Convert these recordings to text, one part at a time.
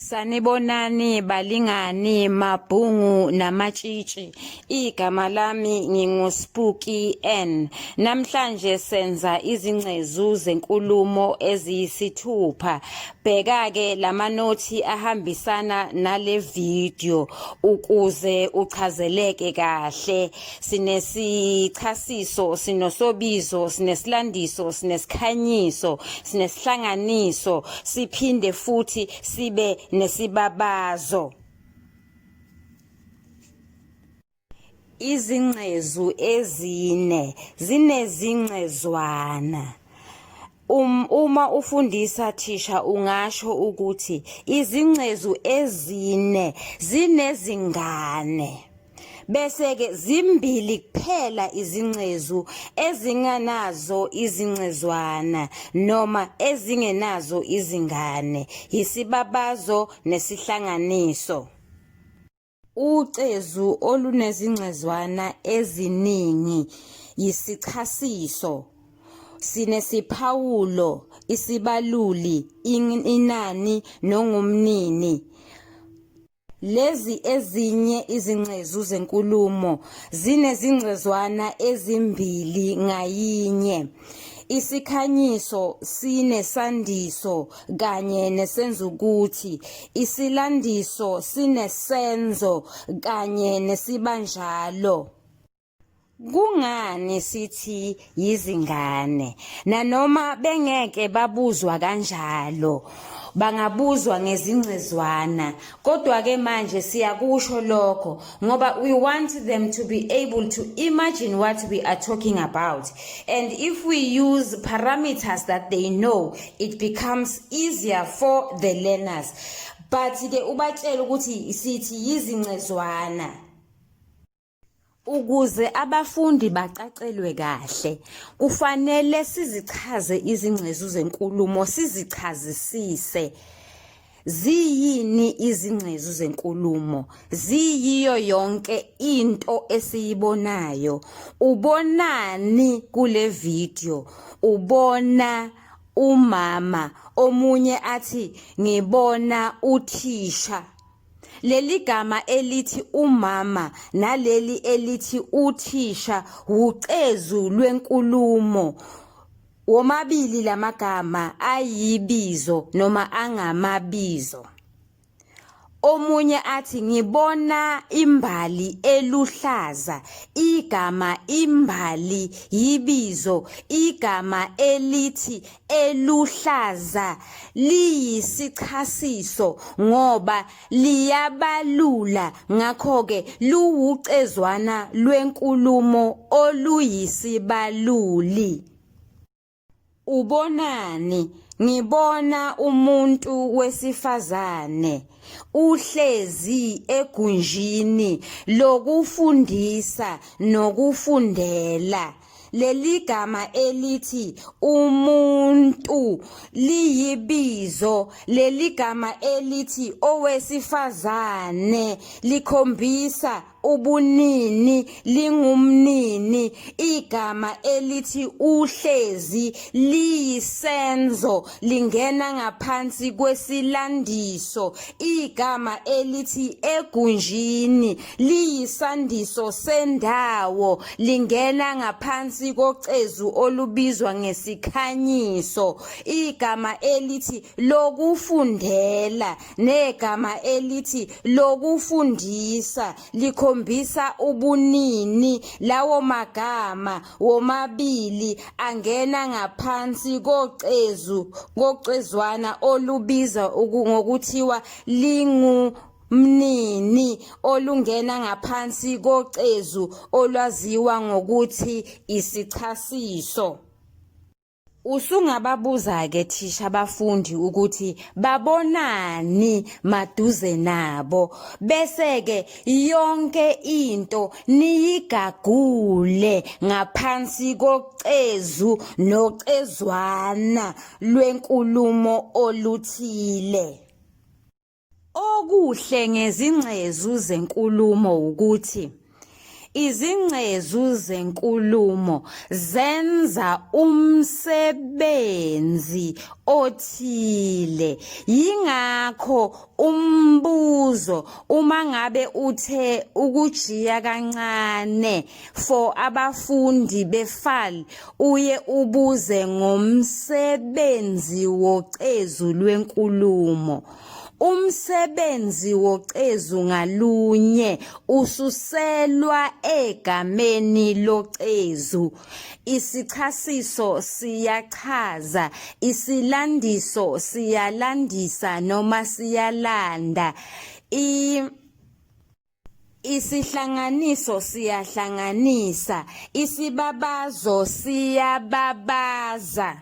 Sanibonani balingani mabhungu namatshitshi. Igama lami nginguSpooky N. Namhlanje senza izingcezu zenkulumo eziyisithupha. Bheka-ke lamanothi ahambisana nale video ukuze uchazeleke kahle. Sinesichasiso, sinosobizo, sinesilandiso, sinesikhanyiso, sinesihlanganiso, siphinde futhi sibe nesibabazo. Izingcezu ezine zinezingcezwana. Um, uma ufundisa thisha ungasho ukuthi izingcezu ezine zinezingane. Bese-ke zimbili kuphela izingcezu ezinganazo izingcezwana noma ezingenazo izingane, yisibabazo nesihlanganiso. Ucezu olunezingcezwana eziningi yisichasiso. Sinesiphawulo, isibaluli, inani nongumnini. Lezi ezinye izingcezu zenkulumo zinezingcezwana ezimbili ngayinye. Isikhanyiso sinesandiso kanye nesenzukuthi. Isilandiso sinesenzo kanye nesibanjalo. Kungani sithi yizingane? Nanoma bengeke babuzwa kanjalo, bangabuzwa ngezingcezwana. Kodwa-ke manje siyakusho lokho ngoba we want them to be able to imagine what we are talking about. And if we use parameters that they know, it becomes easier for the learners. But-ke ubatshele ukuthi sithi yizingcezwana. Ukuze abafundi bacacelwe kahle, kufanele sizichaze izingcezu zenkulumo sizichazisise. Ziyini izingcezu zenkulumo? Ziyiyo yonke into esiyibonayo. Ubonani kule video? Ubona umama, omunye athi ngibona uthisha. Leli gama elithi umama naleli elithi uthisha wucezu lwenkulumo. Womabili lamagama ayibizo noma angamabizo. Omunye athi ngibona imbali eluhlaza. Igama imbali yibizo. Igama elithi eluhlaza liyisichasiso ngoba liyabalula ngakho-ke luwucezwana lwenkulumo oluyisibaluli. Ubonani? Ngibona umuntu wesifazane uhlezi egunjini lokufundisa nokufundela. Leli gama elithi umuntu liyibizo. Leli gama elithi owesifazane likhombisa ubunini, lingumnini. Igama elithi uhlezi liyisenzo, lingena ngaphansi kwesilandiso. Igama elithi egunjini liyisandiso sendawo lingena ngaphansi kocezu olubizwa ngesikhanyiso. Igama elithi lokufundela negama elithi lokufundisa likhombisa ubunini. Lawo magama womabili angena ngaphansi kocezu kocezwana olubiza ngokuthiwa lingu mnini olungena ngaphansi kocezu olwaziwa ngokuthi isichasiso. Usungababuza-ke thisha abafundi ukuthi babonani maduze nabo bese-ke yonke into niyigagule ngaphansi kocezu nocezwana lwenkulumo oluthile. Okuhle ngezingcezu zenkulumo wukuthi Izingcezu zenkulumo zenza umsebenzi othile. Yingakho umbuzo uma ngabe uthe ukujiya kancane for abafundi befal uye ubuze ngomsebenzi wocezu lwenkulumo. Umsebenzi wocezu ngalunye ususelwa egameni locezu. Isichasiso siyachaza, isilandiso siyalandisa noma siyalanda. I Isihlanganiso siyahlanganisa, isibabazo siyababaza.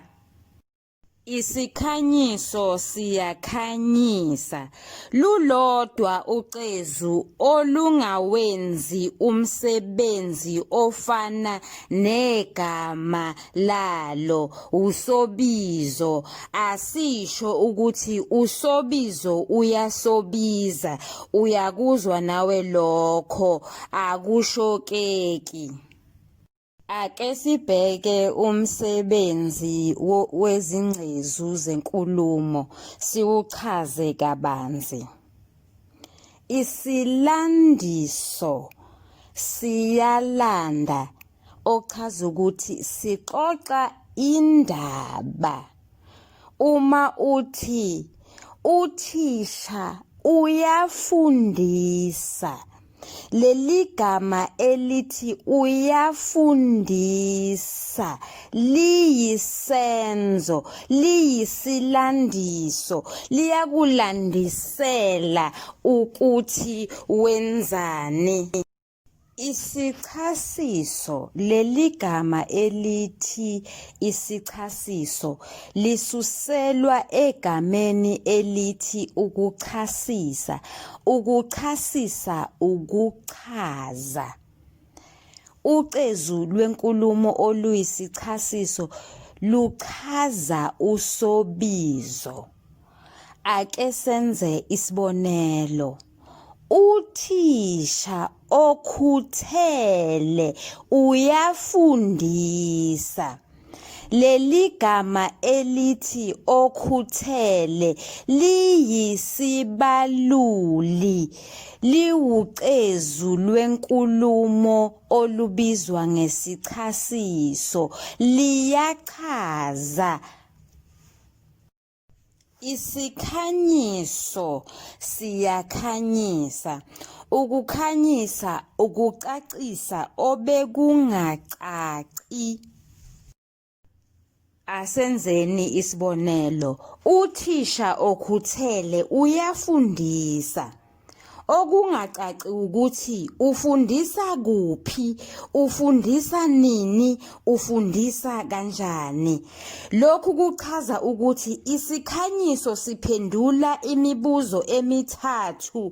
Isikhanyiso siyakhanyisa. Lulodwa ucezu olungawenzi umsebenzi ofana negama lalo, usobizo. Asisho ukuthi usobizo uyasobiza, uyakuzwa nawe lokho, akushokeki. Ake sibheke umsebenzi wezingcezu zenkulumo siwuchaze kabanzi. Isilandiso siyalanda ochaza ukuthi sixoxa indaba. Uma uthi uthisha uyafundisa Leli gama elithi uyafundisa liyisenzo, liyisilandiso, liyakulandisela ukuthi wenzani. Isichasiso, leli gama elithi isichasiso lisuselwa egameni elithi ukuchasisa. Ukuchasisa ukuchaza. Ucezu lwenkulumo oluyisichasiso luchaza usobizo. Ake senze isibonelo. Uthisha okhuthele uyafundisa. Leli gama elithi okhuthele liyisibaluli, liwucezu lwenkulumo olubizwa ngesichasiso, liyachaza. Isikhanyiso siyakhanyisa. Ukukhanyisa ukucacisa obekungacaci. Asenzeni isibonelo, uthisha okhuthele uyafundisa. Okungacaci ukuthi ufundisa kuphi, ufundisa nini, ufundisa kanjani. Lokhu kuchaza ukuthi isikhanyiso siphendula imibuzo emithathu.